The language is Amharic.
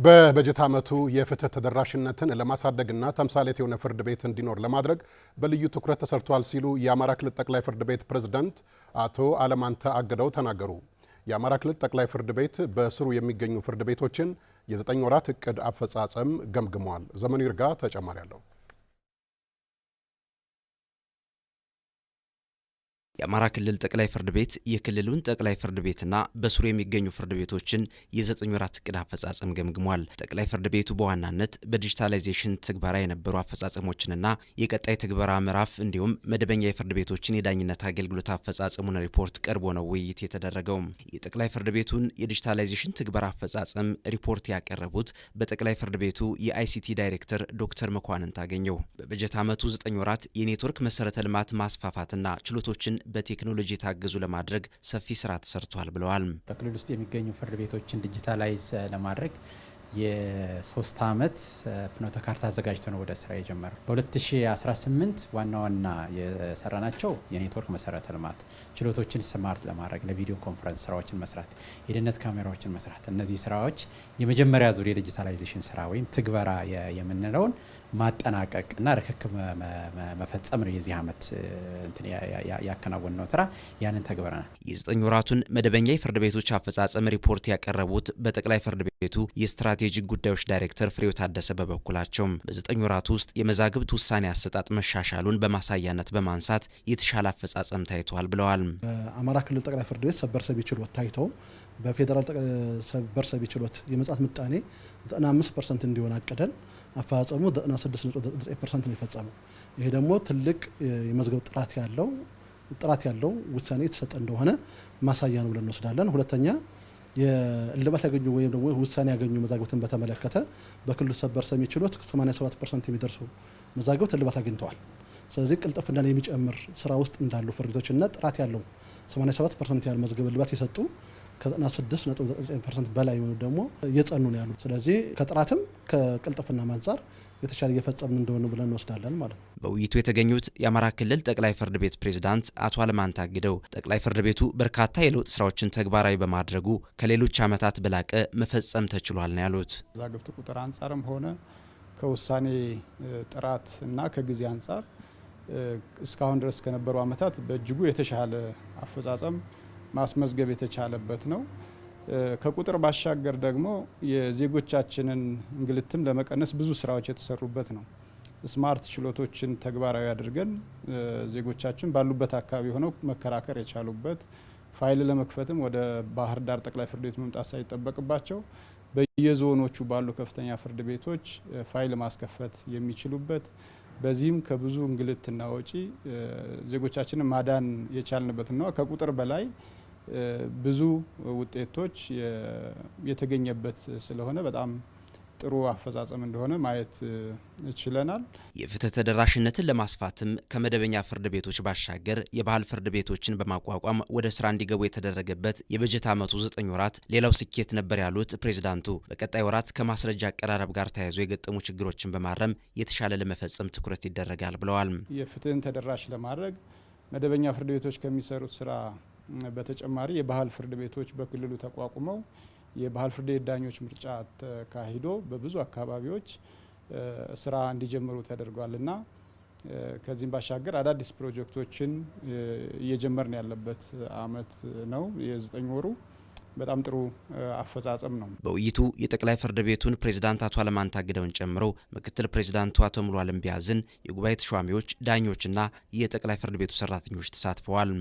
በበጀት ዓመቱ የፍትህ ተደራሽነትን ለማሳደግና ተምሳሌት የሆነ ፍርድ ቤት እንዲኖር ለማድረግ በልዩ ትኩረት ተሰርቷል ሲሉ የአማራ ክልል ጠቅላይ ፍርድ ቤት ፕሬዝዳንት አቶ አለማንተ አግደው ተናገሩ። የአማራ ክልል ጠቅላይ ፍርድ ቤት በስሩ የሚገኙ ፍርድ ቤቶችን የ9 ወራት እቅድ አፈጻጸም ገምግመዋል። ዘመኑ ይርጋ ተጨማሪ አለው። የአማራ ክልል ጠቅላይ ፍርድ ቤት የክልሉን ጠቅላይ ፍርድ ቤትና በስሩ የሚገኙ ፍርድ ቤቶችን የ9 ወራት እቅድ አፈጻጸም ገምግሟል። ጠቅላይ ፍርድ ቤቱ በዋናነት በዲጂታላይዜሽን ትግበራ የነበሩ አፈጻጸሞችንና የቀጣይ ትግበራ ምዕራፍ እንዲሁም መደበኛ የፍርድ ቤቶችን የዳኝነት አገልግሎት አፈጻጸሙን ሪፖርት ቀርቦ ነው ውይይት የተደረገው። የጠቅላይ ፍርድ ቤቱን የዲጂታላይዜሽን ትግበራ አፈጻጸም ሪፖርት ያቀረቡት በጠቅላይ ፍርድ ቤቱ የ ICT ዳይሬክተር ዶክተር መኳንንት አገኘው በበጀት ዓመቱ 9 ወራት የኔትወርክ መሰረተ ልማት ማስፋፋትና ችሎቶችን በቴክኖሎጂ የታገዙ ለማድረግ ሰፊ ስራ ተሰርቷል ብለዋል። በክልል ውስጥ የሚገኙ ፍርድ ቤቶችን digitalize ለማድረግ የ3 ዓመት ፍኖተ ካርታ አዘጋጅቶ ነው ወደ ስራ የጀመረው። በ2018 ዋና ዋና የሰራናቸው የኔትወርክ መሰረተ ልማት፣ ችሎቶችን smart ለማድረግ ለ video conference ስራዎችን መስራት፣ የደህንነት ካሜራዎችን መስራት፣ እነዚህ ስራዎች የመጀመሪያ ዙር የ digitalization ስራ ወይም ትግበራ የምንለውን ማጠናቀቅ እና ርክክብ መፈጸም ነው። የዚህ ዓመት ያከናወንነው ስራ ያንን ተግብረናል። የ9 ወራቱን መደበኛ የፍርድ ቤቶች አፈጻጸም ሪፖርት ያቀረቡት በጠቅላይ ፍርድ ቤቱ የስትራቴጂክ ጉዳዮች ዳይሬክተር ፍሬው ታደሰ በበኩላቸው በ9 ወራት ውስጥ የመዛግብት ውሳኔ አሰጣጥ መሻሻሉን በማሳያነት በማንሳት የተሻለ አፈጻጸም ታይቷል ብለዋል። በአማራ ክልል ጠቅላይ ፍርድ ቤት ሰበር ሰሚ ችሎት ታይቶ በፌዴራል ሰበር ሰሚ ችሎት የመጽናት ምጣኔ 95% እንዲሆን አቅደን አፈጻጸሙ 96.9% ነው የፈጸመው። ይሄ ደግሞ ትልቅ የመዝገብ ጥራት ያለው ውሳኔ የተሰጠ እንደሆነ ማሳያ ነው ብለን እንወስዳለን። ሁለተኛ፣ የእልባት ያገኙ ወይም ደግሞ ውሳኔ ያገኙ መዛግብትን በተመለከተ በክልሉ ሰበር ሰሚ ችሎት 87% የሚደርሱ መዛግብት እልባት አግኝተዋል። ስለዚህ ቅልጥፍናን የሚጨምር ስራ ውስጥ እንዳሉ ፍርድ ቤቶችና ጥራት ያለው 87% ያህል መዝገብ እልባት የሰጡ፣ ከ96.9% በላይ የሆኑ ደግሞ እየጸኑ ነው ያሉ። ስለዚህ ከጥራትም ከቅልጥፍናም አንጻር የተሻለ እየፈጸምን እንደሆነ ብለን እንወስዳለን ማለት ነው። በውይይቱ የተገኙት የአማራ ክልል ጠቅላይ ፍርድ ቤት ፕሬዝዳንት አቶ አለማንተ አግደው ጠቅላይ ፍርድ ቤቱ በርካታ የለውጥ ስራዎችን ተግባራዊ በማድረጉ ከሌሎች ዓመታት በላቀ መፈጸም ተችሏል ነው ያሉት። መዛግብት ቁጥር አንጻርም ሆነ ከውሳኔ ጥራት እና ከጊዜ አንጻር እስካሁን ድረስ ከነበሩ ዓመታት በእጅጉ የተሻለ አፈጻጸም ማስመዝገብ የተቻለበት ነው። ከቁጥር ባሻገር ደግሞ የዜጎቻችንን እንግልትም ለመቀነስ ብዙ ስራዎች የተሰሩበት ነው። Smart ችሎቶችን ተግባራዊ አድርገን ዜጎቻችን ባሉበት አካባቢ ሆነው መከራከር የቻሉበት፣ ፋይል ለመክፈትም ወደ ባህር ዳር ጠቅላይ ፍርድ ቤት መምጣት ሳይጠበቅባቸው በየዞኖቹ ባሉ ከፍተኛ ፍርድ ቤቶች ፋይል ማስከፈት የሚችሉበት፣ በዚህም ከብዙ እንግልትና ወጪ ዜጎቻችንን ማዳን የቻልንበት ነው። ከቁጥር በላይ ብዙ ውጤቶች የተገኘበት ስለሆነ በጣም ጥሩ አፈጻጸም እንደሆነ ማየት ችለናል። የፍትህ ተደራሽነትን ለማስፋትም ከመደበኛ ፍርድ ቤቶች ባሻገር የባህል ፍርድ ቤቶችን በማቋቋም ወደ ስራ እንዲገቡ የተደረገበት የበጀት ዓመቱ 9 ወራት ሌላው ስኬት ነበር ያሉት ፕሬዝዳንቱ በቀጣይ ወራት ከማስረጃ አቀራረብ ጋር ተያይዞ የገጠሙ ችግሮችን በማረም የተሻለ ለመፈጸም ትኩረት ይደረጋል ብለዋል። የፍትህን ተደራሽ ለማድረግ መደበኛ ፍርድ ቤቶች ከሚሰሩት ስራ በተጨማሪ የባህል ፍርድ ቤቶች በክልሉ ተቋቁመው የባህል ፍርድ ቤት ዳኞች ምርጫ ተካሂዶ በብዙ አካባቢዎች ስራ እንዲጀምሩ ተደርጓል እና ከዚህም ባሻገር አዳዲስ ፕሮጀክቶችን እየጀመርን ያለበት አመት ነው። የ9 ወሩ በጣም ጥሩ አፈጻጸም ነው። በውይይቱ የጠቅላይ ፍርድ ቤቱን ፕሬዝዳንት አቶ አለማንተ አግደውን ጨምሮ ምክትል ፕሬዝዳንቱ አቶ ሙሉዓለም ቢያዝን፣ የጉባኤ ተሿሚዎች፣ ዳኞችና የጠቅላይ ፍርድ ቤቱ ሰራተኞች ተሳትፈዋል።